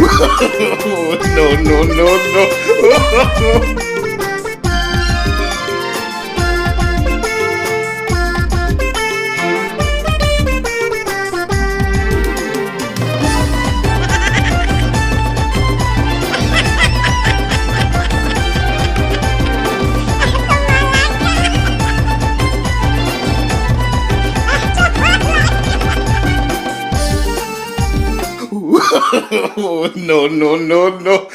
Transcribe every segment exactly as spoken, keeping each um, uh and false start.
Oh, no, no, no, no. Oh, no, no, no, no.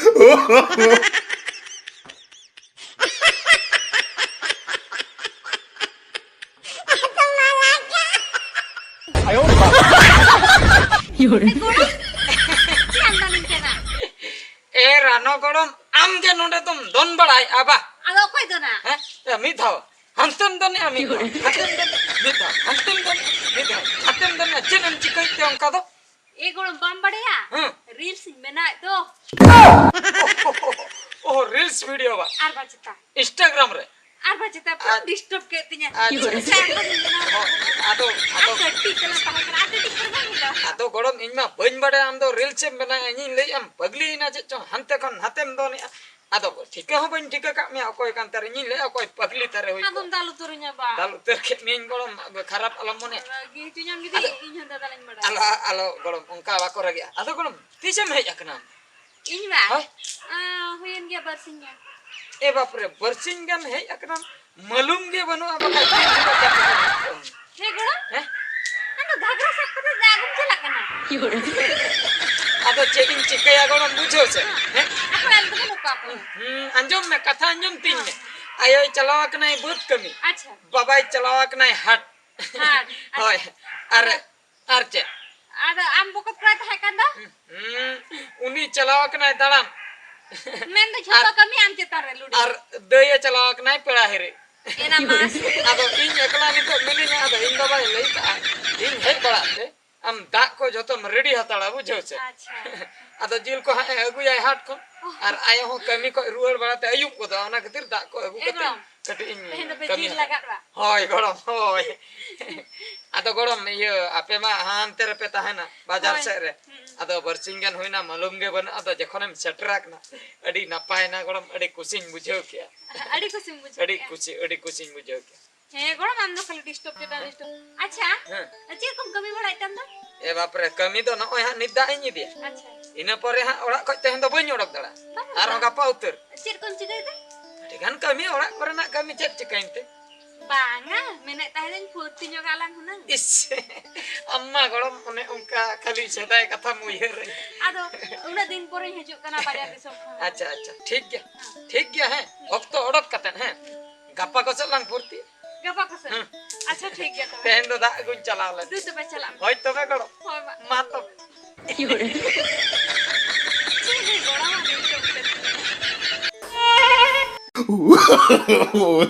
ᱮ ᱨᱟᱱᱚ ᱜᱚᱲᱚᱢ, ᱟᱢ ᱜᱮ ᱱᱚᱰᱮ ᱫᱚᱢ ᱫᱚᱱ ᱵᱟᱲᱟᱭᱮᱫᱼᱟ ᱵᱟ? ᱟᱫᱚ ᱚᱠᱚᱭ ᱫᱚᱱᱟ? ᱦᱮᱸ? ᱮ, ᱢᱤᱫ ᱫᱷᱟᱣ ᱦᱟᱱᱛᱮᱢ ᱫᱚᱱᱮᱜᱼᱟ, ᱢᱤᱫ ᱫᱷᱟᱣ ᱦᱟᱱᱛᱮᱢ ᱫᱚᱱᱮᱜᱼᱟ, ᱢᱤᱫ ᱫᱷᱟᱣ ᱦᱟᱱᱛᱮᱢ ᱫᱚᱱᱮᱜᱼᱟ, ᱢᱤᱫ ᱫᱷᱟᱣ ᱦᱟᱱᱛᱮᱢ ᱫᱚᱱᱮᱜᱼᱟ᱾ ᱪᱮᱫ ᱮᱢ ᱪᱤᱠᱟᱹᱭᱮᱫ ᱛᱮ ᱚᱱᱠᱟ ᱫᱚ? ᱮ ᱜᱚᱲᱚᱢ, ᱵᱟᱢ ᱵᱟᱲᱟᱭᱟ? ᱦᱮᱸ᱾ ᱨᱤᱞᱥ ᱤᱧ ᱵᱮᱱᱟᱣᱮᱫ ᱫᱚ᱾ ᱚ, ᱨᱤᱞᱥ ᱵᱷᱤᱰᱤᱭᱳ ᱵᱟ? ᱟᱨ ᱵᱟᱝ ᱪᱮᱛᱟ᱾ ᱤᱱᱥᱴᱟᱜᱨᱟᱢ ᱨᱮ? ᱟᱨ ᱵᱟᱝ ᱪᱮᱛᱟ, ᱯᱩᱨᱟᱹᱢ ᱟᱪ-, ᱰᱤᱥᱴᱟᱨᱵ ᱠᱮᱫ ᱛᱤᱧᱟ᱾ ᱟᱪᱪᱷᱟ, ᱟᱪᱪᱷᱟ᱾ ᱟᱪᱪᱷᱟ, ᱟᱨ ᱵᱟᱝ ᱤᱧ ᱵᱮᱱᱟᱣ ᱦᱳᱭ, ᱟᱫᱚ, ᱟᱨ ᱟᱫᱚ ᱠᱟᱹᱴᱤᱡ ᱛᱟᱞᱟᱝ ᱛᱟᱦᱮᱸ ᱠᱟᱱᱟ, ᱟᱨ ᱠᱟᱹᱴᱤᱡ ᱯᱚᱨᱮ ᱵᱟᱝ ᱦᱩᱭᱩᱜᱼᱟ? ᱟᱫᱚ ᱜᱚᱲᱚᱢ, ᱤᱧ ᱢᱟ ᱵᱟᱹᱧ ᱵᱟᱲᱟᱭᱟ ᱟᱢ ᱫᱚ ᱨᱤᱞᱥ ᱮᱢ ᱵᱮᱱᱟᱣᱟ, ᱤᱧᱤᱧ ᱞᱟᱹᱭᱮᱫ ᱟᱢ ᱯᱟᱹᱜᱽᱞᱤᱭᱮᱱᱟ ᱪᱮᱫ ᱪᱚᱝ, ᱦᱟᱱᱛᱮ ᱠᱷᱚᱱ ᱱᱟᱛᱮᱢ ᱫᱚᱱᱮᱜᱼᱟ᱾ ᱟᱫᱚ ᱴᱷᱤᱠᱟᱹ ᱦᱚᱸ ᱵᱟᱹᱧ ᱴᱷᱤᱠᱟᱹ ᱠᱟᱜ ᱢᱮᱭᱟ ᱚᱠᱚᱭ ᱠᱟᱱ ᱛᱟᱨᱮ, ᱤᱧᱤᱧ ᱞᱟᱹᱭᱟ ᱚᱠᱚᱭ ᱯᱟᱹᱜᱽᱞᱤ ᱛᱟᱨᱮ ᱦᱩᱭ ᱟᱫᱚᱢ ᱠᱚᱜᱼᱟ᱾ ᱫᱟᱞ ᱩᱛᱟᱹᱨᱤᱧᱟ ᱵᱟ᱾ ᱫᱟᱞ ᱩᱛᱟᱹᱨ ᱠᱮᱫ ᱢᱤᱭᱟᱹᱧ ᱜᱚᱲᱚᱢ, ᱠᱷᱟᱨᱟᱯ ᱟᱞᱚᱢ ᱢᱚᱱᱮᱭᱟ᱾ ᱨᱟᱹᱜᱤ ᱦᱚᱪᱚᱧᱟᱢ ᱡᱩᱫᱤ, ᱟᱫᱚ ᱤᱧ ᱦᱚᱸ ᱫᱟᱫᱟᱞᱟᱧ ᱵᱟᱲᱟᱭᱟ᱾ ᱟᱞᱚ, ᱟᱞᱚ ᱜᱚᱲᱚᱢ, ᱚᱱᱠᱟ ᱵᱟᱠᱚ ᱨᱟᱹᱜᱤᱜᱼᱟ᱾ ᱟᱫᱚ ᱜᱚᱲᱚᱢ, ᱛᱤᱥᱮᱢ ᱦᱮᱡ ᱟᱠᱟᱱᱟ? ᱤᱧ ᱵᱟ? ᱦᱳᱭ᱾ ᱟ, ᱦᱩᱭᱮᱱ ᱜᱮᱭᱟ ᱵᱟᱨᱥᱤᱧ ᱜᱟᱱ᱾ ᱮ ᱵᱟᱯ ᱨᱮ, ᱵᱟᱨᱥᱤᱧ ᱜᱟᱱ ᱦᱮᱡ ᱟᱠᱟᱱᱟᱢ? ᱢᱟᱞᱩᱢ ᱜᱮ ᱵᱟᱹᱱᱩᱜᱼᱟ, ᱵᱟᱠᱷᱟᱡ ᱛᱤᱱ ᱡᱚᱦᱚᱜ ᱪᱟᱞᱟᱜ ᱠᱟᱱᱟ? ᱦᱮᱸ ᱜᱚᱲᱚᱢ? ᱦᱮᱸ? ᱟᱢ ᱫᱚ ᱜᱷᱟᱜᱽᱨᱟ ᱥᱟᱵ ᱠᱟᱛᱮ ᱫᱟᱜ ᱟᱹᱜᱩᱢ ᱪᱟᱞᱟᱜ ᱠᱟᱱᱟ? ᱟᱫᱚ ᱪᱮᱫ ᱤᱧ ᱪᱤᱠᱟᱹᱭᱟ ᱜᱚᱲᱚᱢ, ᱵᱩᱡᱷᱟᱹᱣ ᱥᱮ? ᱦᱮᱸ? ᱟᱯᱮ ᱚᱲᱟᱜ ᱨᱮᱫᱚ ᱵᱟᱹᱱᱩᱜ ᱠᱚᱣᱟ ᱚᱠᱚᱭ? ᱦᱩᱸ, ᱟᱸᱡᱚᱢ ᱢᱮ, ᱠᱟᱛᱷᱟ ᱟᱸᱡᱚᱢ ᱛᱤᱧ ᱢᱮ᱾ ᱟᱭᱳᱭ ᱪᱟᱞᱟᱣ ᱟᱠᱟᱱᱟᱭ ᱵᱟᱹᱫᱽ ᱠᱟᱹᱢᱤ᱾ ᱟᱪᱪᱷᱟ᱾ ᱵᱟᱵᱟᱭ ᱪᱟᱞᱟᱣ ᱟᱠᱟᱱᱟᱭ ᱦᱟᱴ᱾ ᱦᱟᱴ, ᱦᱳᱭ᱾ ᱟᱪᱪᱷᱟ᱾ ᱟᱨ ᱟᱫᱚ ᱟᱨ ᱪᱮᱫ? ᱟᱫᱚ ᱟᱢ ᱵᱚᱠᱚᱛ ᱠᱚᱲᱟᱭ ᱛᱟᱦᱮᱸ ᱠᱟᱱ ᱫᱚ? ᱦᱩᱸ, ᱩᱱᱤ ᱪᱟᱞᱟᱣ ᱟᱠᱟᱱᱟᱭ ᱫᱟᱬᱟᱱ᱾ ᱢᱮᱱᱫᱚ ᱡᱷᱚᱛᱚ ᱟᱨ, ᱠᱟᱹᱢᱤ ᱟᱢ ᱪᱮᱛᱟᱱ ᱨᱮ ᱞᱩᱰᱤ᱾ ᱟᱨ ᱫᱟᱹᱭᱮ ᱪᱟᱞᱟᱣ ᱟᱠᱟᱱᱟᱭ ᱯᱮᱲᱟ ᱦᱤᱨᱤ᱾ ᱮᱱᱟ ᱢᱟᱥ᱾ ᱟᱫᱚ ᱤᱧ ᱮᱠᱞᱟ ᱱᱤᱛᱚᱜ ᱢᱤᱱᱟᱹᱧᱟ, ᱟᱫᱚ ᱤᱧ ᱵᱟᱵᱟᱭ ᱞᱟᱹᱭ ᱠᱟᱜᱼᱟ, ᱤᱧ ᱦᱮᱡ ᱵᱟᱲᱟᱜ ᱛᱮ ᱟᱢ ᱫᱟᱜ ᱠᱚ ᱡᱚᱛᱚᱢ ᱨᱮᱰᱤ ᱦᱟᱛᱟᱲᱟ, ᱵᱩᱡᱷᱟᱹᱣ ᱥᱮ᱾ ᱟᱪᱪᱷᱟ᱾ ᱟᱫᱚ ᱡᱤᱞ ᱠᱚ ᱦᱟᱸᱜ ᱮ ᱟᱹᱜᱩᱭᱟᱭ ᱦᱟᱴ ᱠᱷᱚᱱ᱾ ᱚ᱾ ᱟᱨ ᱟᱭᱳ ᱦᱚᱸ ᱠᱟᱹᱢᱤ ᱠᱷᱚᱱ ᱨᱩᱣᱟᱹᱲ ᱵᱟᱲᱟᱛᱮ ᱟᱹᱭᱩᱵ ᱜᱚᱫᱚᱜᱼᱟ, ᱚᱱᱟ ᱠᱷᱟᱹᱛᱤᱨ ᱫᱟᱜ ᱠᱚ ᱟᱹᱜᱩ ᱠᱟᱛᱮ ᱮᱠᱫᱚᱢ᱾ ᱠᱟᱹᱴᱤᱡ ᱤᱧ ᱛᱮᱦᱮᱧ ᱫᱚᱯᱮ ᱠᱟᱹᱢᱤ ᱡᱤᱞ ᱦᱟᱛᱟᱲᱟ᱾ ᱞᱟᱜᱟᱫ ᱵᱟ᱾ ᱦᱳᱭ ᱜᱚᱲᱚᱢ, ᱦᱳᱭ᱾ ᱟᱫᱚ ᱜᱚᱲᱚᱢ, ᱤᱭᱟᱹ, ᱟᱯᱮ ᱢᱟ ᱦᱟᱱᱛᱮ ᱨᱮᱯᱮ ᱛᱟᱦᱮᱱᱟ ᱵᱟᱡᱟᱨ ᱦᱳᱭ᱾ ᱥᱮᱫ ᱨᱮ᱾ ᱦᱩᱸ᱾ ᱟᱫᱚ ᱵᱟᱨᱥᱤᱧ ᱜᱟᱱ ᱦᱩᱭᱱᱟ, ᱢᱟᱞᱩᱢ ᱜᱮ ᱵᱟᱹᱱᱩᱜ᱾ ᱟᱫᱚ ᱡᱚᱠᱷᱚᱱᱮᱢ ᱥᱮᱴᱮᱨ ᱟᱠᱟᱱᱟ, ᱟᱹᱰᱤ ᱱᱟᱯᱟᱭ ᱮᱱᱟ ᱜᱚᱲᱚᱢ, ᱟᱹᱰᱤ ᱠᱩᱥᱤᱧ ᱵᱩᱡᱷᱟᱹᱣ ᱠᱮᱜᱼᱟ᱾ ᱟᱹᱰᱤ ᱠᱩᱥᱤᱢ ᱵᱩᱡᱷᱟᱹᱣ ᱟᱹᱰᱤ ᱠᱮᱜᱼᱟ᱾ ᱠᱩᱥᱤ, ᱟᱹᱰᱤ ᱠᱩᱥᱤᱧ ᱵᱩᱡᱷᱟᱹᱣ ᱠᱮᱜᱼᱟ᱾ ᱦᱮᱸ ᱜᱚᱲᱚᱢ, ᱟᱢ ᱫᱚ ᱠᱷᱟᱹᱞᱤ ᱰᱤᱥᱴᱟᱵ ᱪᱮᱛᱟᱱ ᱰᱤᱥᱴᱟᱵ᱾ ᱟᱪᱪᱷᱟ, ᱦᱮᱸ᱾ ᱪᱮᱫ ᱠᱚᱢ ᱠᱟᱹᱢᱤ ᱵᱟᱲᱟᱭᱮᱫ ᱛᱟᱢ ᱫᱚ? ᱮ ᱵᱟᱯᱨᱮ, ᱠᱟᱹᱢᱤ ᱫᱚ ᱱᱚᱜᱼᱚᱭ ᱦᱟᱸᱜ ᱱᱤᱛ ᱫᱟᱜ ᱤᱧ ᱤᱫᱤᱭᱟ᱾ ᱟᱪᱪᱷᱟ᱾ ᱤᱱᱟᱹ ᱯᱚᱨᱮ ᱦᱟᱸᱜ ᱚᱲᱟᱜ ᱠᱷᱚᱡ ᱛᱮᱦᱮᱧ ᱫᱚ ᱵᱟᱹᱧ ᱚᱰᱚᱠ ᱫᱟᱲᱮᱭᱟᱜᱼᱟ᱾ ᱵᱟᱢ ᱚᱰᱚᱠ ᱟᱨᱦᱚᱸ ᱫᱟᱲᱮᱭᱟᱜᱼᱟ? ᱜᱟᱯᱟ ᱩᱛᱟᱹᱨ᱾ ᱪᱮᱫ ᱠᱚᱢ ᱪᱤᱠᱟᱹᱭᱮᱫᱟ? ᱟᱹᱰᱤ ᱜᱟᱱ ᱠᱟᱹᱢᱤ, ᱚᱲᱟᱜ ᱠᱚᱨᱮᱱᱟᱜ ᱠᱟᱹᱢᱤ ᱪᱮᱫ ᱪᱤᱠᱟᱹᱭᱮᱱ ᱛᱮ? ᱵᱟᱝᱟ, ᱢᱮᱱᱮᱫ ᱛᱟᱦᱮᱸᱫᱟᱹᱧ ᱯᱷᱩᱨᱛᱤ ᱧᱚᱜ ᱟᱞᱟᱝ ᱦᱩᱱᱟᱹᱝ᱾ ᱤᱥ, ᱟᱢ ᱢᱟ ᱜᱚᱲᱚᱢ ᱚᱱᱮ ᱚᱱᱠᱟ ᱠᱷᱟᱹᱞᱤ ᱥᱮᱫᱟᱭ ᱠᱟᱛᱷᱟᱢ ᱩᱭᱦᱟᱹᱨ᱾ ᱟᱫᱚ ᱩᱱᱟᱹᱜ ᱫᱤᱱ ᱯᱚᱨᱮᱧ ᱦᱤᱡᱩᱜ ᱠᱟᱱᱟ ᱵᱟᱡᱟᱨ ᱫᱤᱥᱚᱢ ᱠᱷᱚᱱ᱾ ᱟᱪᱪᱷᱟ, ᱟᱪᱪᱷᱟ, ᱴᱷᱤᱠ ᱜᱮᱭᱟ᱾ ᱦᱮᱸ᱾ ᱴᱷᱤᱠ ᱜᱮᱭᱟ, ᱦᱮᱸ᱾ ᱚᱠᱛᱚ ᱚᱰᱚᱠ ᱠᱟᱛᱮᱫ, ᱦᱮᱸ᱾ ᱜᱟᱯᱟ ᱠᱚ ᱥᱮᱫ ᱞᱟᱝ ᱯᱷᱩᱨᱛᱤ᱾ ᱜᱟᱯᱟ ᱠᱚ ᱥᱮᱫ? ᱦᱮᱸ᱾ ᱟᱪᱪᱷᱟ, ᱴᱷᱤᱠ ᱜᱮᱭᱟ ᱛᱚᱵᱮ᱾ ᱛᱮᱦᱮᱧ ᱫᱚ ᱫᱟᱜ ᱟᱹᱜᱩᱧ ᱪᱟᱞᱟᱣ ᱞᱮᱱ᱾ ᱫᱩ ᱛᱚᱵᱮ ᱪᱟᱞᱟᱜ ᱢᱮ᱾ ᱦᱳᱭ ᱛᱚᱵᱮ ᱜᱚᱲᱚᱢ᱾ ᱦᱳᱭ, ᱢᱟ᱾ ᱢᱟ ᱛᱚᱵᱮ᱾ ᱪᱮᱫ ᱮ ᱜᱚᱲᱚᱢ ᱟᱹᱜᱩ ᱦᱚᱪᱚ ᱠᱟᱫᱤᱧᱟ?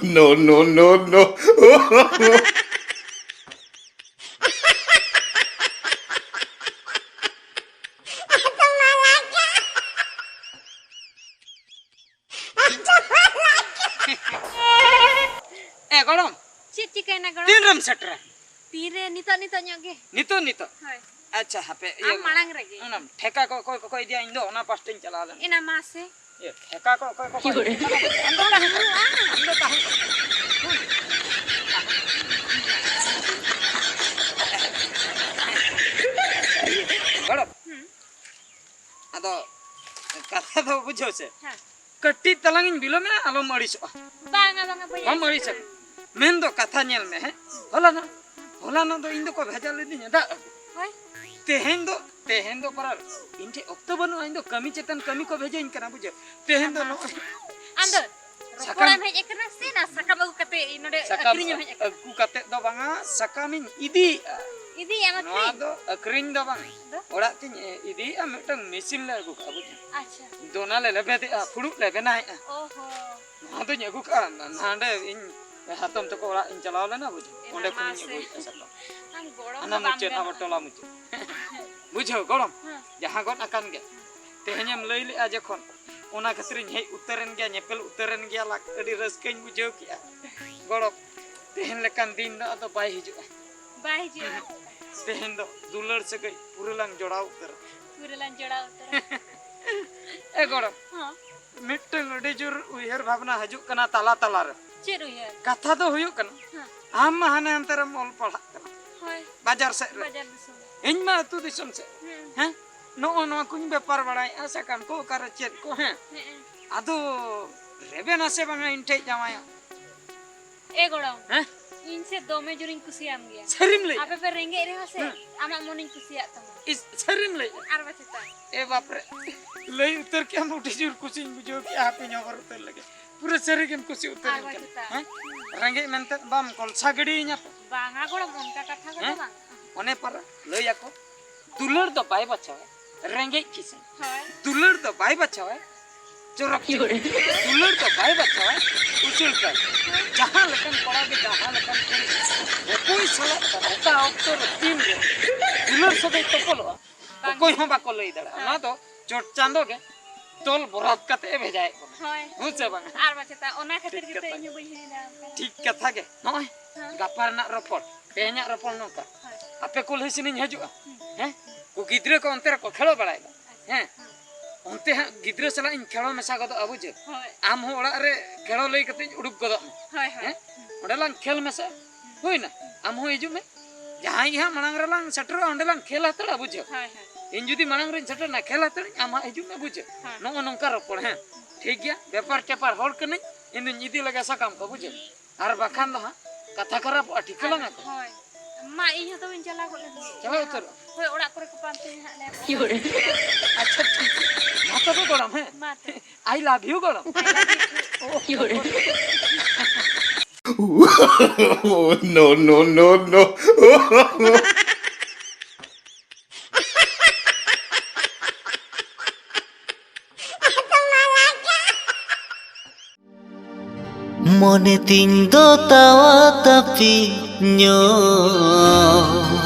No, no, no, no. ᱮ ᱜᱚᱲᱚᱢ, ᱪᱮᱫ ᱪᱤᱠᱟᱹᱭᱮᱱᱟ ᱜᱚᱲᱚᱢ? ᱛᱤᱱ ᱨᱮᱢ ᱥᱮᱴᱮᱨᱟ? ᱛᱤᱱᱨᱮ? ᱱᱤᱛᱚᱜ, ᱱᱤᱛᱚᱜ ᱧᱚᱜ ᱜᱮ᱾ ᱱᱤᱛᱚᱜ, ᱱᱤᱛᱚᱜ? ᱦᱳᱭ᱾ ᱟᱪᱪᱷᱟ, ᱦᱟᱯᱮ, ᱤᱭᱟᱹ, ᱟᱢ ᱢᱟᱲᱟᱝ ᱨᱮᱜᱮ᱾ ᱚᱱᱟ ᱴᱷᱮᱠᱟ ᱠᱚ ᱚᱠᱚᱭ ᱠᱚᱠᱚ ᱤᱫᱤᱭᱟ, ᱤᱧ ᱫᱚ ᱚᱱᱟ ᱯᱟᱥᱴᱟᱧ ᱪᱟᱞᱟᱣ ᱞᱮᱱ᱾ ᱮᱱᱟ ᱢᱟᱥᱮ᱾ ᱤᱭᱟᱹ, ᱴᱷᱮᱠᱟ ᱠᱚ ᱚᱠᱚᱭ ᱠᱚᱠᱚ ᱤᱫᱤᱭᱟ? ᱟᱢ ᱫᱚ ᱛᱟᱦᱮᱸ ᱠᱚᱜ ᱢᱮ᱾ ᱜᱚᱲᱚᱢ᱾ ᱦᱩᱸ᱾ ᱟᱫᱚ ᱠᱟᱛᱷᱟ ᱫᱚ ᱵᱩᱡᱷᱟᱹᱣ ᱥᱮ, ᱦᱮᱸ᱾ ᱠᱟᱹᱴᱤᱡ ᱛᱟᱞᱟᱝ ᱤᱧ ᱵᱤᱞᱚᱢᱮᱜᱼᱟ, ᱟᱞᱚᱢ ᱟᱹᱲᱤᱥᱚᱜᱼᱟ᱾ ᱵᱟᱝᱟ, ᱵᱟᱝᱟ, ᱵᱟᱹᱧ ᱵᱟᱢ ᱟᱹᱲᱤᱥᱚᱜᱼᱟ᱾ ᱟᱹᱲᱤᱥᱚᱜᱼᱟ᱾ ᱢᱮᱱ ᱫᱚ ᱠᱟᱛᱷᱟ ᱧᱮᱞ ᱢᱮ, ᱦᱮᱸ, ᱦᱚᱞᱟᱱᱚᱜ, ᱦᱚᱞᱟᱱᱚᱜ ᱫᱚ ᱤᱧ ᱫᱚᱠᱚ ᱵᱷᱮᱡᱟ ᱞᱤᱫᱤᱧᱟ ᱫᱟᱜ ᱟᱹᱜᱩ᱾ ᱦᱳᱭ᱾ ᱛᱮᱦᱮᱧ ᱫᱚ, ᱛᱮᱦᱮᱧ ᱫᱚ ᱯᱟᱨᱟ ᱤᱧ ᱴᱷᱮᱡ ᱚᱠᱛᱚ ᱵᱟᱹᱱᱩᱜᱼᱟ, ᱤᱧ ᱫᱚ ᱠᱟᱹᱢᱤ ᱪᱮᱛᱟᱱ ᱠᱟᱹᱢᱤ ᱠᱚ ᱵᱷᱮᱡᱟᱧ ᱠᱟᱱᱟ, ᱵᱩᱡᱷᱟᱹᱣ᱾ ᱛᱮᱦᱮᱧ ᱫᱚ ᱟᱢᱟ᱾ ᱱᱚᱜᱼᱚᱭ ᱟᱢ ᱫᱚ ᱥᱟᱠᱟᱢ ᱨᱚᱯᱚᱲᱮᱢ ᱦᱮᱡ ᱟᱠᱟᱱᱟ ᱥᱮ ᱱᱟ ᱥᱟᱠᱟᱢ ᱟᱹᱜᱩ ᱠᱟᱛᱮ ᱱᱚᱰᱮ ᱥᱟᱠᱟᱢ ᱟᱹᱠᱷᱨᱤᱧᱮᱢ ᱦᱮᱡ ᱟᱠᱟᱱᱟ? ᱟᱹᱜᱩ ᱠᱟᱛᱮ ᱫᱚ ᱵᱟᱝᱟ, ᱥᱟᱠᱟᱢᱤᱧ ᱤᱫᱤᱭᱮᱜᱼᱟ᱾ ᱤᱫᱤᱭᱮᱜᱼᱟᱢ ᱱᱚᱣᱟ ᱟᱹᱠᱷᱨᱤᱧ? ᱫᱚ ᱟᱹᱠᱷᱨᱤᱧ ᱫᱚ ᱵᱟᱝ᱾ ᱫᱚ? ᱚᱲᱟᱜ ᱛᱤᱧ ᱤᱫᱤᱭᱮᱜᱼᱟ, ᱢᱤᱫᱴᱟᱝ ᱢᱮᱥᱤᱱ ᱞᱮ ᱟᱹᱜᱩ ᱠᱟᱜᱼᱟ, ᱵᱩᱡᱷᱟᱹᱣ᱾ ᱟᱪᱪᱷᱟ᱾ ᱫᱚ ᱚᱱᱟ ᱞᱮ ᱞᱮᱵᱮᱫᱮᱜᱼᱟ, ᱯᱷᱩᱲᱩᱜ ᱞᱮ ᱵᱮᱱᱟᱣᱮᱜᱼᱟ᱾ ᱚ ᱦᱚᱸ᱾ ᱱᱚᱣᱟ ᱫᱚᱧ ᱟᱹᱜᱩ ᱠᱟᱜᱼᱟ, ᱱᱟ-, ᱱᱟᱰᱮ ᱤᱧ ᱦᱟᱛᱚᱢ ᱛᱟᱠᱚ ᱚᱲᱟᱜ ᱤᱧ ᱪᱟᱞᱟᱣ ᱞᱮᱱᱟ, ᱵᱩᱡᱷᱟᱹᱣ᱾ ᱮᱱᱟ ᱚᱸᱰᱮ ᱠᱷᱚᱱᱤᱧ ᱢᱟᱥᱮ᱾ ᱟᱹᱜᱩᱭᱮᱫᱼᱟ ᱥᱟᱠᱟᱢ᱾ ᱟᱢ ᱜᱚᱲᱚᱢ ᱦᱟᱱᱟ ᱫᱚ ᱵᱟᱢ ᱢᱩᱪᱟᱹᱫ, ᱟᱵᱚ ᱜᱟᱱᱚᱜᱼᱟ᱾ ᱴᱚᱞᱟ ᱢᱩᱪᱟᱹᱫ᱾ ᱵᱩᱡᱷᱟᱹᱣ ᱜᱚᱲᱚᱢ? ᱦᱮᱸ᱾ ᱡᱟᱦᱟᱸ ᱜᱚᱫ ᱟᱠᱟᱱ ᱜᱮ᱾ ᱛᱮᱦᱮᱧᱮᱢ ᱞᱟᱹᱭ ᱞᱮᱜᱼᱟ ᱡᱚᱠᱷᱚᱱ, ᱚᱱᱟ ᱠᱷᱟᱹᱛᱤᱨᱤᱧ ᱦᱮᱡ ᱩᱛᱟᱹᱨᱮᱱ ᱜᱮᱭᱟ, ᱧᱮᱯᱮᱞ ᱩᱛᱟᱹᱨᱮᱱ ᱜᱮᱭᱟ ᱞᱟᱝ᱾ ᱟᱹᱰᱤ ᱨᱟᱹᱥᱠᱟᱹᱧ ᱵᱩᱡᱷᱟᱹᱣ ᱠᱮᱜᱼᱟ᱾ ᱜᱚᱲᱚᱢ, ᱛᱮᱦᱮᱧ ᱞᱮᱠᱟᱱ ᱫᱤᱱ ᱫᱚ ᱟᱫᱚ ᱵᱟᱭ ᱦᱤᱡᱩᱜᱼᱟ᱾ ᱵᱟᱭ ᱦᱤᱡᱩᱜᱼᱟ᱾ ᱛᱮᱦᱮᱧ ᱫᱚ ᱫᱩᱞᱟᱹᱲ ᱥᱟᱹᱜᱟᱹᱭ ᱯᱩᱨᱟᱹ ᱞᱟᱝ ᱡᱚᱲᱟᱣ ᱩᱛᱟᱹᱨᱟ᱾ ᱯᱩᱨᱟᱹ ᱞᱟᱝ ᱡᱚᱲᱟᱣ ᱩᱛᱟᱹᱨᱟ᱾ ᱮ ᱜᱚᱲᱚᱢ, ᱦᱚᱸ᱾ ᱢᱤᱫᱴᱟᱝ ᱟᱹᱰᱤ ᱡᱳᱨ ᱩᱭᱦᱟᱹᱨ ᱵᱷᱟᱵᱽᱱᱟ ᱦᱤᱡᱩᱜ ᱠᱟᱱᱟ ᱛᱟᱞᱟ ᱛᱟᱞᱟ ᱨᱮ᱾ ᱪᱮᱫ ᱩᱭᱦᱟᱹᱨ? ᱠᱟᱛᱷᱟ ᱫᱚ ᱦᱩᱭᱩᱜ ᱠᱟᱱᱟ, ᱦᱮᱸ᱾ ᱟᱢ ᱢᱟ ᱦᱟᱱᱮ ᱦᱟᱱᱛᱮ ᱨᱮᱢ ᱚᱞ ᱯᱟᱲᱦᱟᱜ ᱠᱟᱱᱟ᱾ ᱦᱳᱭ᱾ ᱵᱟᱡᱟᱨ ᱥᱮᱫ ᱨᱮ᱾ ᱵᱟᱡᱟᱨ ᱫᱤᱥᱚᱢ ᱨᱮ᱾ ᱤᱧ ᱢᱟ ᱟᱹᱛᱩ ᱫᱤᱥᱚᱢ ᱥᱮᱫ᱾ ᱦᱮᱸ᱾ ᱦᱮᱸ? ᱱᱚᱜᱼᱚ ᱱᱚᱣᱟ ᱠᱚᱧ ᱵᱮᱯᱟᱨ ᱵᱟᱲᱟᱭᱮᱫᱼᱟ, ᱥᱟᱠᱟᱢ ᱠᱚ ᱚᱠᱟᱨᱮ ᱪᱮᱫ ᱠᱚ, ᱦᱮᱸ? ᱦᱮᱸ᱾ ᱟᱫᱚ ᱨᱮᱵᱮᱱᱟ ᱥᱮ ᱵᱟᱝᱟ ᱤᱧ ᱴᱷᱮᱡ ᱡᱟᱶᱟᱭᱚᱜ? ᱮ ᱜᱚᱲᱚᱢ, ᱦᱮᱸ? ᱤᱧ ᱥᱮ ᱫᱚᱢᱮ ᱡᱳᱨᱤᱧ ᱠᱩᱥᱤᱭᱟᱢ ᱜᱮᱭᱟ᱾ ᱥᱟᱹᱨᱤᱢ ᱞᱟᱹᱭᱮᱫᱼᱟ? ᱟᱯᱮ ᱯᱮ ᱨᱮᱸᱜᱮᱡ ᱨᱮᱦᱚᱸ ᱥᱮ, ᱦᱮᱸ᱾ ᱟᱢᱟᱜ ᱢᱚᱱᱤᱧ ᱠᱩᱥᱤᱭᱟᱜ ᱛᱟᱢᱟ᱾ ᱤᱥ, ᱥᱟᱹᱨᱤᱢ ᱞᱟᱹᱭᱮᱫᱼᱟ? ᱟᱨ ᱵᱟᱝ ᱪᱮᱛᱟ᱾ ᱮ ᱵᱟᱯᱨᱮ, ᱞᱟᱹᱭ ᱩᱛᱟᱹᱨ ᱠᱮᱜᱼᱟᱢ, ᱟᱹᱰᱤ ᱡᱳᱨ ᱠᱩᱥᱤᱧ ᱵᱩᱡᱷᱟᱹᱣ ᱠᱮᱜᱼᱟ, ᱦᱟᱯᱮᱧ ᱦᱚᱵᱚᱨ ᱩᱛᱟᱹᱨ ᱞᱮᱜᱮ᱾ ᱯᱩᱨᱟᱹ ᱥᱟᱹᱨᱤ ᱜᱮᱢ ᱠᱩᱥᱤ ᱩᱛᱟᱹᱨ ᱟᱨ ᱮᱱ ᱵᱟᱝ ᱠᱷᱟᱱ᱾ ᱪᱮᱛᱟ᱾ ᱦᱮᱸ? ᱨᱮᱸᱜᱮᱡ ᱢᱮᱱᱛᱮ ᱵᱟᱢ ᱠᱚᱞᱥᱟ ᱜᱤᱰᱤᱭᱤᱧᱟ ᱛᱚ? ᱵᱟᱝᱟ ᱜᱚᱲᱚᱢ, ᱚᱱᱠᱟ ᱠᱟᱛᱷᱟ ᱠᱚᱫᱚ ᱦᱮᱸ? ᱵᱟᱝ᱾ ᱚᱱᱮ ᱯᱟᱨᱟ, ᱞᱟᱹᱭ ᱟᱠᱚ, ᱫᱩᱞᱟᱹᱲ ᱫᱚ ᱵᱟᱭ ᱵᱟᱪᱷᱟᱣᱟ ᱨᱮᱸᱜᱮᱡ ᱠᱤᱥᱟᱹᱬ᱾ ᱦᱳᱭ᱾ ᱫᱩᱞᱟᱹᱲ ᱫᱚ ᱵᱟᱭ ᱵᱟᱪᱷᱟᱣᱟ ᱪᱚᱨᱚᱠ ᱪᱤᱠᱟᱹᱲ᱾ ᱫᱩᱞᱟᱹᱲ ᱫᱚ ᱵᱟᱭ ᱵᱟᱪᱷᱟᱣᱟ ᱩᱪᱟᱹᱲ ᱠᱟᱭ᱾ ᱡᱟᱦᱟᱸ ᱞᱮᱠᱟᱱ ᱠᱚᱲᱟ ᱜᱮ ᱡᱟᱦᱟᱸ ᱞᱮᱠᱟᱱ ᱠᱩᱲᱤ ᱜᱮ ᱚᱠᱚᱭ ᱥᱟᱞᱟᱜ ᱚᱠᱟ ᱚᱠᱛᱚ ᱨᱮ ᱛᱤᱱ ᱨᱮ ᱫᱩᱞᱟᱹᱲ ᱥᱟᱹᱜᱟᱹᱭ ᱛᱚᱯᱚᱞᱚᱜᱼᱟ, ᱵᱟᱝ᱾ ᱚᱠᱚᱭ ᱦᱚᱸ ᱵᱟᱠᱚ ᱞᱟᱹᱭ ᱫᱟᱲᱮᱭᱟᱜᱼᱟ᱾ ᱦᱮᱸ᱾ ᱚᱱᱟ ᱫᱚ ᱪᱚᱴ ᱪᱟᱸᱫᱚ ᱜᱮ ᱛᱚᱞ ᱵᱚᱨᱟᱛ ᱠᱟᱛᱮ ᱮ ᱵᱷᱮᱡᱟᱭᱮᱫ ᱵᱚᱱᱟ᱾ ᱦᱳᱭ᱾ ᱦᱮᱸ ᱥᱮ ᱵᱟᱝ? ᱟᱨ ᱵᱟᱝ ᱪᱮᱛᱟ, ᱚᱱᱟ ᱠᱷᱟᱹᱛᱤᱨ ᱴᱷᱤᱠ ᱜᱮᱛᱚ ᱠᱟᱛᱷᱟ᱾ ᱤᱧ ᱦᱚᱸ ᱵᱟᱹᱧ ᱦᱤᱲᱤᱧ ᱫᱟᱲᱮᱭᱟᱢ ᱠᱟᱱᱟ᱾ ᱴᱷᱤᱠ ᱠᱟᱛᱷᱟ ᱜᱮ᱾ ᱱᱚᱜᱼᱚᱭ ᱦᱮᱸ᱾ ᱜᱟᱯᱟ ᱨᱮᱱᱟᱜ ᱨᱚᱯᱚᱲ, ᱛᱮᱦᱮᱧᱟᱜ ᱨᱚᱯᱚᱲ ᱱᱚᱝᱠᱟ᱾ ᱦᱳᱭ᱾ ᱟᱯᱮ ᱠᱩᱞᱦᱤ ᱥᱮᱱᱤᱧ ᱦᱤᱡᱩᱜᱼᱟ᱾ ᱦᱩᱸ᱾ ᱦᱮᱸ? ᱠᱩ ᱜᱤᱫᱽᱨᱟᱹ ᱠᱚ ᱚᱱᱛᱮ ᱨᱮᱠᱚ ᱠᱷᱮᱞᱳ ᱵᱟᱲᱟᱭᱮᱫᱟ᱾ ᱟᱪᱪᱷᱟ᱾ ᱦᱮᱸ? ᱦᱩᱸ᱾ ᱚᱱᱛᱮ ᱦᱟᱸᱜ ᱜᱤᱫᱽᱨᱟᱹ ᱥᱟᱞᱟᱜ ᱤᱧ ᱠᱷᱮᱞᱳ ᱢᱮᱥᱟ ᱜᱚᱫᱚᱜᱼᱟ, ᱵᱩᱡᱷᱟᱹᱣ? ᱦᱳᱭ᱾ ᱟᱢ ᱦᱚᱸ ᱚᱲᱟᱜ ᱨᱮ ᱠᱷᱮᱞᱳ ᱞᱟᱹᱭ ᱠᱟᱛᱮᱧ ᱩᱰᱩᱠ ᱜᱚᱫᱚᱜ ᱢᱮ᱾ ᱦᱳᱭ, ᱦᱳᱭ᱾ ᱦᱮᱸ? ᱦᱩᱸ᱾ ᱚᱸᱰᱮ ᱞᱟᱝ ᱠᱷᱮᱞ ᱢᱮᱥᱟ᱾ ᱦᱩᱭᱱᱟ? ᱟᱢ ᱦᱚᱸ ᱦᱤᱡᱩᱜ ᱢᱮ᱾ ᱡᱟᱦᱟᱸᱭ ᱜᱮ ᱦᱟᱸᱜ ᱢᱟᱲᱟᱝ ᱨᱮᱞᱟᱝ ᱥᱮᱴᱮᱨᱚᱜᱼᱟ, ᱚᱸᱰᱮ ᱞᱟᱝ ᱠᱷᱮᱞ ᱦᱟᱛᱟᱲᱟ, ᱵᱩᱡᱷᱟᱹᱣ? ᱦᱳᱭ, ᱦᱳᱭ᱾ ᱤᱧ ᱡᱩᱫᱤ ᱢᱟᱲᱟᱝ ᱨᱤᱧ ᱥᱮᱴᱮᱨᱱᱟ, ᱠᱷᱮᱞ ᱦᱟᱛᱟᱲᱟᱹᱧ, ᱟᱢ ᱦᱟᱸᱜ ᱦᱤᱡᱩᱜ ᱢᱮ, ᱵᱩᱡᱷᱟᱹᱣ? ᱦᱳᱭ᱾ ᱱᱚᱜᱼᱚ ᱱᱚᱝᱠᱟ ᱨᱚᱯᱚᱲ, ᱦᱮᱸ? ᱴᱷᱤᱠ ᱜᱮᱭᱟ? ᱵᱮᱯᱟᱨ ᱴᱮᱯᱟᱨ ᱦᱚᱲ ᱠᱟᱹᱱᱟᱹᱧ, ᱤᱧ ᱫᱩᱧ ᱤᱫᱤ ᱞᱮᱜᱟ ᱥᱟᱠᱟᱢ ᱠᱚ, ᱵᱩᱡᱷᱟᱹᱣ? ᱟᱨ ᱵᱟᱠᱷᱟᱱ ᱫᱚ ᱦᱟᱸᱜ ᱠᱟᱛᱷᱟ ᱠᱷᱟᱨᱟᱯᱚᱜᱼᱟ, ᱴᱷᱤᱠᱟᱹ ᱞᱟᱝᱟ ᱛᱚ? ᱦᱳᱭ᱾ ᱢᱟ, ᱤᱧ ᱦᱚᱸ ᱛᱚᱵᱮᱧ ᱪᱟᱞᱟᱣ ᱜᱚᱫ ᱞᱮᱱ ᱜᱮ᱾ ᱪᱟᱞᱟᱣ ᱩᱛᱟᱹᱨᱚᱜ? ᱦᱳᱭ, ᱚᱲᱟᱜ ᱠᱚᱨᱮ ᱠᱚ ᱯᱟᱱᱛᱮᱭᱟ ᱦᱟᱸᱜ, ᱞᱟᱹᱭᱟ ᱠᱚ᱾ ᱟᱪᱪᱷᱟ, ᱴᱷᱤᱠ ᱜᱮᱭᱟ᱾ ᱢᱟ ᱛᱚᱵᱮ ᱜᱚᱲᱚᱢ, ᱦᱮᱸ? ᱢᱟ ᱛᱚᱵᱮ᱾ I love you, ᱜᱚᱲᱚᱢ᱾ I love you too. No, no, no, no. ᱢᱚᱱᱮ ᱛᱤᱧ ᱫᱚ ᱛᱟᱣᱟ ᱛᱟᱹᱯᱤᱧᱚᱜ,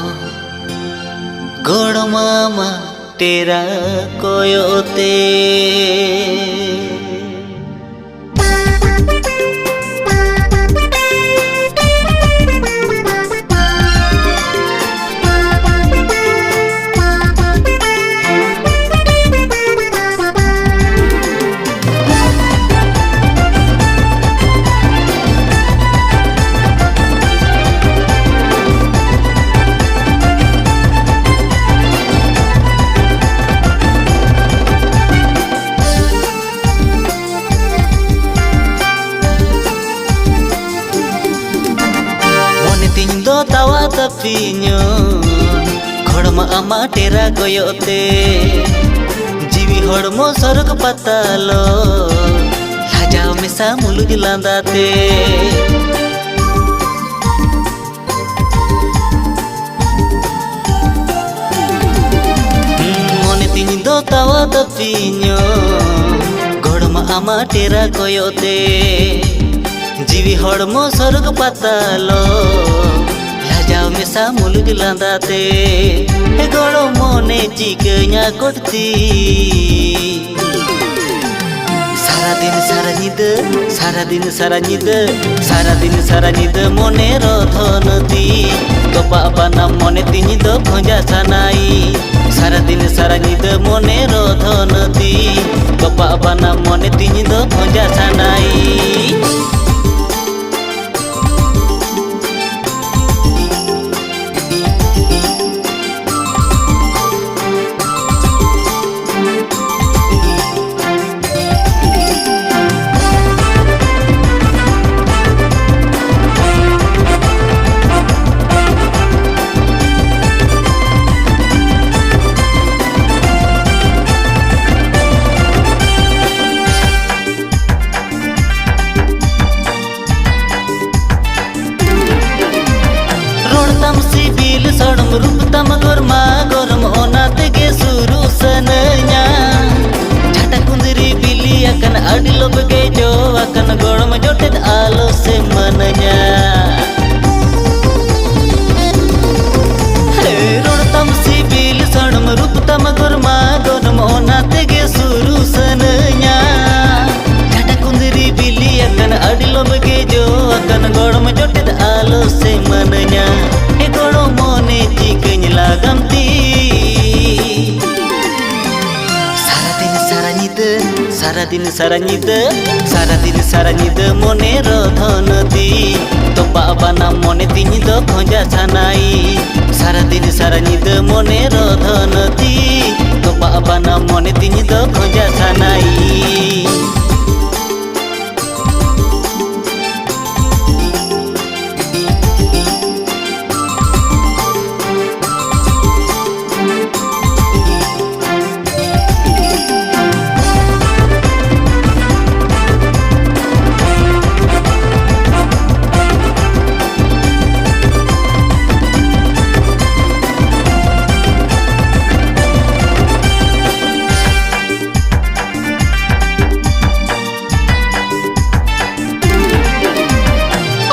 ᱜᱚᱲ ᱢᱟᱢᱟ ᱴᱮᱨᱟ ᱠᱚᱭᱚᱜ ᱛᱮ᱾ ᱢᱚᱱᱮ ᱛᱤᱧ ᱫᱚ ᱛᱟᱣᱟ ᱛᱟᱹᱯᱤᱧᱚᱜ, ᱜᱚᱲ ᱢᱟᱢᱟ ᱴᱮᱨᱟ ᱠᱚᱭᱚᱜ ᱛᱮ᱾ ᱡᱤᱣᱤ ᱦᱚᱲᱢᱚ ᱥᱚᱨᱚᱜᱽ ᱯᱟᱛᱟᱞᱚ, ᱞᱟᱡᱟᱣ ᱢᱮᱥᱟ ᱢᱩᱞᱩᱡ ᱞᱟᱸᱫᱟ ᱛᱮ᱾ ᱢᱚᱱᱮ ᱛᱤᱧ ᱫᱚ ᱛᱟᱣᱟ ᱛᱟᱹᱯᱤᱧᱚᱜ, ᱜᱚᱲ ᱢᱟᱢᱟ ᱴᱮᱨᱟ ᱠᱚᱭᱚᱜ ᱛᱮ᱾ ᱡᱤᱣᱤ ᱦᱚᱲᱢᱚ ᱥᱚᱨᱚᱜᱽ ᱯᱟᱛᱟᱞᱚ, ᱞᱟᱡᱟᱣ ᱢᱮᱥᱟ ᱢᱩᱞᱩᱡ ᱞᱟᱸᱫᱟ ᱛᱮ᱾ ᱦᱮ ᱜᱚᱲᱚᱢ ᱢᱚᱱᱮ ᱪᱤᱠᱟᱹᱧᱟ ᱠᱚᱴᱛᱤ᱾ ᱥᱟᱨᱟ ᱫᱤᱱ ᱥᱟᱨᱟ ᱧᱤᱫᱟᱹ, ᱥᱟᱨᱟ ᱫᱤᱱ ᱥᱟᱨᱟ ᱧᱤᱫᱟᱹ, ᱥᱟᱨᱟ ᱫᱤᱱ ᱥᱟᱨᱟ ᱧᱤᱫᱟᱹ ᱢᱚᱱᱮ ᱨᱚᱫᱷᱚᱱ ᱛᱤ᱾ ᱛᱚᱯᱟᱜ ᱵᱟᱱᱟᱢ ᱢᱚᱱᱮ ᱛᱤᱧ ᱫᱚ ᱠᱷᱚᱸᱡᱟ ᱥᱟᱱᱟᱭ᱾ ᱥᱟᱨᱟ ᱫᱤᱱ ᱥᱟᱨᱟ ᱧᱤᱫᱟᱹ ᱢᱚᱱᱮ ᱨᱚᱫᱷᱚᱱ ᱛᱤ᱾ ᱛᱚᱯᱟᱜ ᱵᱟᱱᱟᱢ ᱢᱚᱱᱮ ᱛᱤᱧ ᱫᱚ ᱠᱷᱚᱸᱡᱟ ᱥᱟᱱᱟᱭ᱾ ᱥᱟᱨᱟ ᱫᱤᱱ ᱥᱟᱨᱟ ᱧᱤᱫᱟᱹ, ᱥᱟᱨᱟ ᱫᱤᱱ ᱥᱟᱨᱟ ᱧᱤᱫᱟᱹ ᱢᱚᱱᱮ ᱨᱚᱫᱷᱚᱱ ᱛᱤ, ᱛᱚᱯᱟᱜ ᱵᱟᱱᱟᱢ ᱢᱚᱱᱮ ᱛᱤᱧ ᱫᱚ ᱠᱷᱚᱸᱡᱟ ᱥᱟᱱᱟᱭ᱾ ᱥᱟᱨᱟ ᱫᱤᱱ ᱥᱟᱨᱟ ᱧᱤᱫᱟᱹ ᱢᱚᱱᱮ ᱨᱚᱫᱷᱚᱱ ᱛᱤ, ᱛᱚᱯᱟᱜ ᱵᱟᱱᱟᱢ ᱢᱚᱱᱮ ᱛᱤᱧ ᱫᱚ ᱠᱷᱚᱸᱡᱟ ᱥᱟᱱᱟᱭ᱾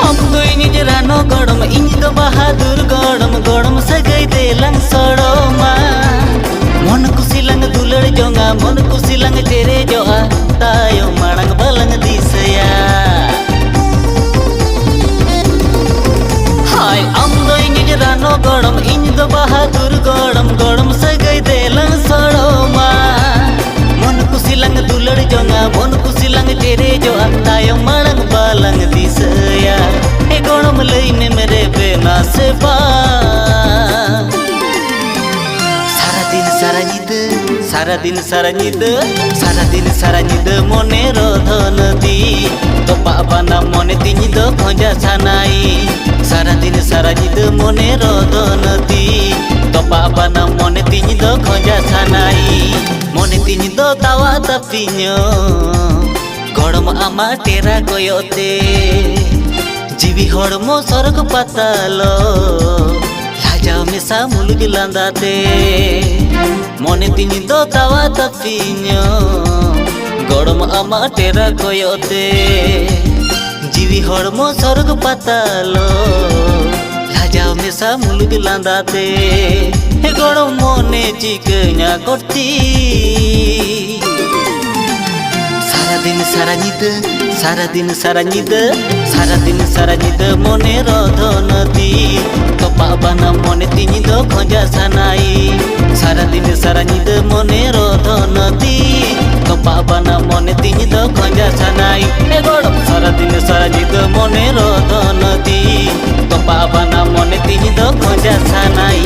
ᱟᱢ ᱫᱚ ᱤᱧᱤᱡ ᱨᱟᱱᱚ ᱜᱚᱲᱚᱢ, ᱤᱧ ᱫᱚ ᱵᱟᱦᱟᱫᱩᱨ ᱜᱚᱲᱚᱢ, ᱜᱚᱲᱚᱢ ᱥᱟᱹᱜᱟᱹᱭ ᱫᱮᱞᱟᱝ ᱥᱚᱲᱚᱢᱟ᱾ ᱢᱚᱱ ᱠᱩᱥᱤ ᱞᱟᱝ ᱫᱩᱞᱟᱹᱲ ᱡᱚᱝᱟ, ᱢᱚᱱ ᱠᱩᱥᱤ ᱞᱟᱝ ᱪᱮᱨᱮᱡᱚᱜᱼᱟ, ᱛᱟᱭᱚᱢ ᱢᱟᱲᱟᱝ ᱵᱟᱞᱟᱝ ᱫᱤᱥᱟᱹᱭᱟ᱾ ᱦᱟᱭ, ᱟᱢ ᱫᱚ ᱤᱧᱤᱡ ᱨᱟᱱᱚ ᱜᱚᱲᱚᱢ, ᱤᱧ ᱫᱚ ᱵᱟᱦᱟᱫᱩᱨ ᱜᱚᱲᱚᱢ, ᱜᱚᱲᱚᱢ ᱥᱟᱹᱜᱟᱹᱭ ᱫᱮᱞᱟᱝ ᱥᱚᱲᱚᱢᱟ᱾ ᱢᱚᱱ ᱠᱩᱥᱤ ᱞᱟᱝ ᱫᱩᱞᱟᱹᱲ ᱡᱚᱝᱟ, ᱢᱚᱱ ᱠᱩᱥᱤ ᱞᱟᱝ ᱪᱮᱨᱮᱡᱚᱜᱼᱟ, ᱛᱟᱭᱚᱢ ᱢᱟᱲᱟᱝ ᱵᱟᱞᱟᱝ ᱫᱤᱥᱟᱹᱭᱟ᱾ ᱮ ᱜᱚᱲᱚᱢ, ᱞᱟᱹᱭ ᱢᱮᱢ ᱨᱮᱵᱮᱱᱟ ᱥᱮ ᱵᱟᱝ? ᱥᱟᱨᱟ ᱫᱤᱱ ᱥᱟᱨᱟ ᱧᱤᱫᱟᱹ, ᱥᱟᱨᱟ ᱫᱤᱱ ᱥᱟᱨᱟ ᱧᱤᱫᱟᱹ, ᱥᱟᱨᱟ ᱫᱤᱱ ᱥᱟᱨᱟ ᱧᱤᱫᱟᱹ ᱢᱚᱱᱮ ᱨᱚᱫᱷᱚᱱ ᱛᱤ, ᱛᱚᱯᱟᱜ ᱵᱟᱱᱟᱢ ᱢᱚᱱᱮ ᱛᱤᱧ ᱫᱚ ᱠᱷᱚᱸᱡᱟ ᱥᱟᱱᱟᱭ᱾ ᱥᱟᱨᱟ ᱫᱤᱱ ᱥᱟᱨᱟ ᱧᱤᱫᱟᱹ ᱢᱚᱱᱮ ᱨᱚᱫᱷᱚᱱ ᱛᱤ, ᱛᱚᱯᱟᱜ ᱵᱟᱱᱟᱢ ᱢᱚᱱᱮ ᱛᱤᱧ ᱫᱚ ᱠᱷᱚᱸᱡᱟ ᱥᱟᱱᱟᱭ᱾ ᱢᱚᱱᱮ ᱛᱤᱧ ᱫᱚ ᱛᱟᱣᱟ ᱛᱟᱹᱯᱤᱧᱚᱜ, ᱜᱚᱲᱚᱢ ᱟᱢᱟᱜ ᱴᱮᱨᱟ ᱠᱚᱭᱚᱜ ᱛᱮ, ᱡᱤᱣᱤ ᱦᱚᱲᱢᱚ ᱥᱚᱨᱜ ᱯᱟᱛᱟᱞᱚ, ᱞᱟᱡᱟᱣ ᱢᱮᱥᱟ ᱢᱩᱞᱩᱡ ᱞᱟᱸᱫᱟ ᱛᱮ᱾ ᱢᱚᱱᱮ ᱛᱤᱧ ᱫᱚ ᱛᱟᱣᱟ ᱛᱟᱹᱯᱤᱧᱚᱜ, ᱜᱚᱲᱚᱢ ᱟᱢᱟᱜ ᱴᱮᱨᱟ ᱠᱚᱭᱚᱜ ᱛᱮ, ᱡᱤᱣᱤ ᱦᱚᱲᱢᱚ ᱥᱚᱨᱜ ᱯᱟᱛᱟᱞᱚ, ᱞᱟᱡᱟᱣ ᱢᱮᱥᱟ ᱢᱩᱞᱩᱡ ᱞᱟᱸᱫᱟ ᱛᱮ᱾ ᱦᱮ ᱜᱚᱲᱚᱢ, ᱢᱚᱱᱮ ᱪᱤᱠᱟᱹᱧᱟ ᱠᱚᱴᱤ᱾ ᱥᱟᱨᱟ ᱫᱤᱱ ᱥᱟᱨᱟ ᱧᱤᱫᱟᱹ, ᱥᱟᱨᱟ ᱫᱤᱱ ᱥᱟᱨᱟ ᱧᱤᱫᱟᱹ, ᱥᱟᱨᱟ ᱫᱤᱱ ᱥᱟᱨᱟ ᱧᱤᱫᱟᱹ ᱢᱚᱱᱮ ᱨᱚᱫᱷᱚᱱ ᱛᱤ, ᱛᱚᱯᱟᱜ ᱵᱟᱱᱟᱢ ᱢᱚᱱᱮ ᱛᱤᱧ ᱫᱚ ᱠᱷᱚᱸᱡᱟ ᱥᱟᱱᱟᱭ᱾ ᱥᱟᱨᱟ ᱫᱤᱱ ᱥᱟᱨᱟ ᱧᱤᱫᱟᱹ ᱢᱚᱱᱮ ᱨᱚᱫᱷᱚᱱ ᱛᱤ, ᱛᱚᱯᱟᱜ ᱵᱟᱱᱟᱢ ᱠᱷᱚᱸᱡᱟ ᱥᱟᱱᱟᱭ ᱮ ᱜᱚᱲᱚᱢ, ᱥᱟᱨᱟ ᱫᱤᱱ ᱥᱟᱨᱟ ᱧᱤᱫᱟᱹ ᱢᱚᱱᱮ ᱨᱚᱫᱚᱱ ᱛᱤᱧ, ᱛᱚᱯᱟᱜ ᱵᱟᱱᱟ ᱢᱚᱱᱮ ᱛᱤᱧ ᱫᱚ ᱠᱷᱚᱸᱡᱟ ᱥᱟᱱᱟᱭ᱾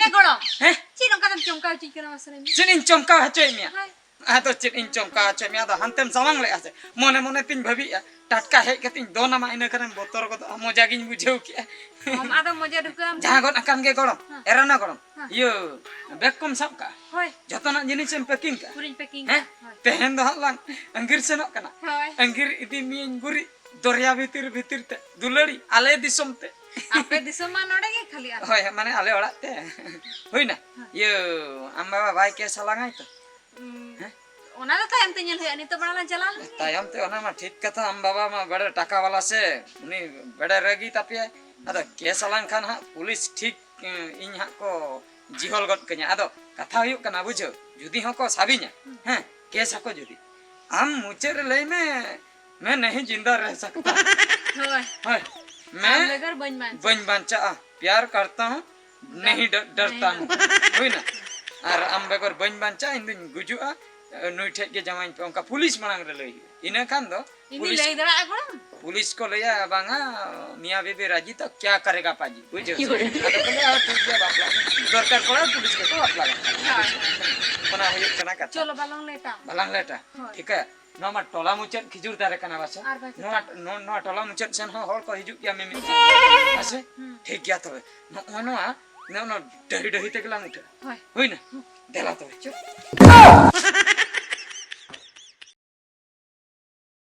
ᱮ ᱜᱚᱲᱚᱢ, ᱦᱮᱸ? ᱪᱮᱫ ᱱᱚᱝᱠᱟ ᱫᱚᱢ ᱪᱚᱢᱠᱟᱣ ᱦᱚᱪᱚᱧ ᱠᱟᱱᱟ, ᱢᱟᱥᱮ ᱞᱟᱹᱭ ᱢᱮ? ᱪᱮᱫ ᱤᱧ ᱪᱚᱢᱠᱟᱣ ᱦᱚᱪᱚᱭᱮᱫ ᱢᱮᱭᱟ? ᱦᱳᱭ᱾ ᱟᱫᱚ ᱪᱮᱫ ᱤᱧ ᱪᱚᱢᱠᱟᱣ ᱦᱚᱪᱚᱭᱮᱫ ᱢᱮᱭᱟ? ᱟᱫᱚ ᱦᱟᱱᱛᱮᱢ ᱥᱟᱢᱟᱝ ᱞᱮᱫᱼᱟ ᱥᱮ? ᱢᱚᱱᱮ ᱢᱚᱱᱮ ᱛᱤᱧ ᱵᱷᱟᱹᱵᱤᱭᱮᱫᱼᱟ, ᱴᱟᱴᱠᱟ ᱦᱮᱡ ᱠᱟᱛᱮᱧ ᱫᱚᱱ ᱟᱢᱟ, ᱤᱱᱟᱹ ᱠᱷᱟᱱᱮᱢ ᱵᱚᱛᱚᱨ ᱜᱚᱫᱚᱜᱼᱟ᱾ ᱢᱚᱡᱟ ᱜᱤᱧ ᱵᱩᱡᱷᱟᱹᱣ ᱠᱮᱫᱼᱟ᱾ ᱟᱢ ᱟᱫᱚ ᱢᱚᱡᱟ ᱰᱷᱩᱠᱟᱹᱣᱟᱢ᱾ ᱡᱟᱦᱟᱸ ᱜᱚᱫ ᱟᱠᱟᱱ ᱜᱮ ᱜᱚᱲᱚᱢ, ᱦᱮᱸ᱾ ᱮᱨᱟ ᱱᱟ ᱜᱚᱲᱚᱢ᱾ ᱦᱮᱸ᱾ ᱤᱭᱟᱹ, ᱵᱮᱜᱽ ᱠᱚᱢ ᱥᱟᱵ ᱠᱟᱜᱼᱟ? ᱦᱳᱭ᱾ ᱡᱚᱛᱚᱱᱟᱜ ᱡᱤᱱᱤᱥ ᱮᱢ ᱯᱮᱠᱤᱝ ᱠᱟᱜᱼᱟ? ᱯᱩᱨᱟᱹᱧ ᱯᱮᱠᱤᱝ ᱦᱮᱸ? ᱠᱟᱜᱼᱟ, ᱦᱳᱭ᱾ ᱛᱮᱦᱮᱧ ᱫᱚ ᱦᱟᱸᱜ ᱞᱟᱝ ᱟᱺᱜᱤᱨ ᱥᱮᱱᱚᱜ ᱠᱟᱱᱟ᱾ ᱦᱳᱭ᱾ ᱟᱺᱜᱤᱨ ᱤᱫᱤ ᱢᱤᱭᱟᱹᱧ ᱜᱩᱨᱤᱡ, ᱫᱚᱨᱭᱟ ᱵᱷᱤᱛᱤᱨ ᱵᱷᱤᱛᱤᱨ ᱛᱮ, ᱫᱩᱞᱟᱹᱲᱤ, ᱟᱞᱮ ᱫᱤᱥᱚᱢ ᱛᱮ᱾ ᱟᱯᱮ ᱫᱤᱥᱚᱢ ᱢᱟ ᱱᱚᱰᱮ ᱜᱮ ᱠᱷᱟᱹᱞᱤ ᱟᱨ ᱦᱳᱭ, ᱢᱟᱱᱮ ᱟᱞᱮ ᱚᱲᱟᱜ ᱛᱮ᱾ ᱦᱩᱭᱱᱟ? ᱦᱮᱸ᱾ ᱤᱭᱟᱹ, ᱟᱢ ᱵᱟᱵᱟ ᱵᱟᱭ ᱠᱮᱥ ᱟᱞᱟᱝᱟᱭ ᱛᱚ? ᱩᱸ, ᱦᱮᱸ? ᱚᱱᱟ ᱫᱚ ᱛᱟᱭᱚᱢ ᱛᱮ ᱧᱮᱞ ᱦᱩᱭᱩᱜᱼᱟ, ᱱᱤᱛᱚᱜ ᱢᱟᱲᱟᱝ ᱞᱟᱝ ᱪᱟᱞᱟᱣ ᱞᱮᱱ ᱜᱮ᱾ ᱛᱟᱭᱚᱢ ᱛᱮ, ᱚᱱᱟ ᱢᱟ ᱴᱷᱤᱠ ᱠᱟᱛᱷᱟ, ᱟᱢ ᱵᱟᱵᱟ ᱢᱟ ᱵᱟᱲᱮ ᱴᱟᱠᱟ ᱵᱟᱞᱟ ᱥᱮ, ᱩᱱᱤ ᱵᱟᱲᱮ ᱨᱟᱹᱜᱤ ᱛᱟᱯᱮᱭᱟᱭ᱾ ᱟᱫᱚ ᱠᱮᱥ ᱟᱞᱟᱝ ᱠᱷᱟᱱ ᱦᱟᱸᱜ ᱯᱩᱞᱤᱥ ᱴᱷᱤᱠ, ᱮᱸ, ᱤᱧ ᱦᱟᱸᱜ ᱠᱚ ᱡᱤᱦᱚᱞ ᱜᱚᱫ ᱠᱟᱹᱧᱟ᱾ ᱟᱫᱚ ᱠᱟᱛᱷᱟ ᱦᱩᱭᱩᱜ ᱠᱟᱱᱟ, ᱵᱩᱡᱷᱟᱹᱣ, ᱡᱩᱫᱤ ᱦᱚᱸᱠᱚ ᱥᱟᱵᱤᱧᱟ, ᱦᱩᱸ᱾ ᱦᱮᱸ, ᱠᱮᱥ ᱟᱠᱚ ᱡᱩᱫᱤ, ᱟᱢ ᱢᱩᱪᱟᱹᱫ ᱨᱮ ᱞᱟᱹᱭ ᱢᱮ, "ᱢᱮ ᱱᱟᱦᱤ ᱡᱤᱱᱫᱟ ᱨᱮᱦ ᱥᱟᱠᱛᱟ ᱦᱳᱭ᱾ ᱦᱳᱭ, ᱢᱮ ᱟᱢ ᱵᱮᱜᱚᱨ ᱵᱟᱹᱧ ᱵᱟᱧᱪᱟᱜᱼᱟ᱾ ᱵᱟᱹᱧ ᱵᱟᱧᱪᱟᱜᱼᱟ, ᱯᱭᱟᱨ ᱠᱟᱨᱛᱟ ᱦᱩᱸ, ᱱᱟᱦᱤ ᱰ-, ᱰᱨᱛᱟ ᱦᱩᱸ, ᱦᱩᱭᱱᱟ? ᱟᱨ ᱟᱢ ᱵᱮᱜᱚᱨ ᱵᱟᱹᱧ ᱵᱟᱧᱪᱟᱜᱼᱟ, ᱤᱧ ᱫᱩᱧ ᱜᱩᱡᱩᱜᱼᱟ, ᱱᱩᱭ ᱴᱷᱮᱡ ᱜᱮ ᱡᱟᱶᱟᱭᱤᱧ ᱯᱮ", ᱚᱱᱠᱟ ᱯᱩᱞᱤᱥ ᱢᱟᱲᱟᱝ ᱨᱮ ᱞᱟᱹᱭ ᱦᱩᱭᱩᱜᱼᱟ᱾ ᱤᱱᱟᱹ ᱠᱷᱟᱱ ᱫᱚ ᱤᱧ ᱫᱩᱧ ᱯᱩᱞᱤᱥ, ᱞᱟᱹᱭ ᱫᱟᱲᱮᱭᱟᱜᱼᱟ ᱜᱚᱲᱚᱢ? ᱯᱩᱞᱤᱥ ᱠᱚ ᱞᱟᱹᱭᱟ, "ᱵᱟᱝᱟ, ᱢᱤᱭᱟ ᱵᱤᱵᱤ ᱨᱟᱡᱤ ᱛᱚ ᱠᱭᱟ ᱠᱟᱨᱮᱜᱟ ᱯᱟᱡᱤ", ᱵᱩᱡᱷᱟᱹᱣ ᱥᱮ? ᱟᱫᱚ ᱠᱚ ᱞᱟᱹᱭᱟ, "ᱦᱳᱭ, ᱴᱷᱤᱠ ᱜᱮᱭᱟ, ᱵᱟᱯᱞᱟ ᱫᱚᱨᱠᱟᱨ ᱯᱟᱲᱟᱜᱼᱟ, ᱯᱩᱞᱤᱥ ᱜᱮᱠᱚ ᱵᱟᱯᱞᱟ ᱠᱟᱱᱟ", ᱦᱳᱭ᱾ ᱚᱱᱟ ᱦᱩᱭᱩᱜ ᱠᱟᱱᱟ ᱠᱟᱛᱷᱟ᱾ ᱪᱚᱞᱚ, ᱵᱟᱞᱟᱝ ᱞᱮᱴᱟ᱾ ᱵᱟᱞᱟᱝ ᱞᱮᱴᱟ᱾ ᱦᱳᱭ᱾ ᱴᱷᱤᱠᱟ? ᱱᱚᱣᱟ ᱢᱟ ᱴᱚᱞᱟ ᱢᱩᱪᱟᱹᱫ ᱠᱷᱤᱡᱩᱨ ᱫᱟᱨᱮ ᱠᱟᱱᱟ ᱵᱟᱥᱮ? ᱟᱨ ᱵᱟᱝ ᱱᱚᱣᱟ, ᱱᱚᱣᱟ, ᱱᱚᱣᱟ ᱴᱚᱞᱟ ᱢᱩᱪᱟᱹᱫ ᱥᱮᱱ ᱦᱚᱸ ᱦᱚᱲ ᱠᱚ ᱦᱤᱡᱩᱜ ᱜᱮᱭᱟ ᱢᱤᱢᱤᱫ ᱦᱚᱲ᱾ ᱦᱮᱸ᱾ ᱵᱟᱥᱮ? ᱦᱩᱸ᱾ ᱴᱷᱤᱠ ᱜᱮᱭᱟ ᱛᱚᱵᱮ᱾ ᱱᱚᱜᱼᱚ ᱱᱚᱣᱟ, ᱱᱚᱜᱼᱚ ᱱᱚᱣᱟ ᱰᱟᱹᱦᱤ ᱰᱟᱹᱦᱤ ᱛᱮᱜᱮ ᱞᱟᱝ ᱩᱴᱷᱟᱹᱜᱼᱟ᱾ ᱦᱳᱭ᱾ ᱦᱩᱭᱱᱟ? ᱦᱩᱸ᱾ ᱫᱮᱞᱟ ᱛᱚᱵᱮ᱾ ᱪᱚ᱾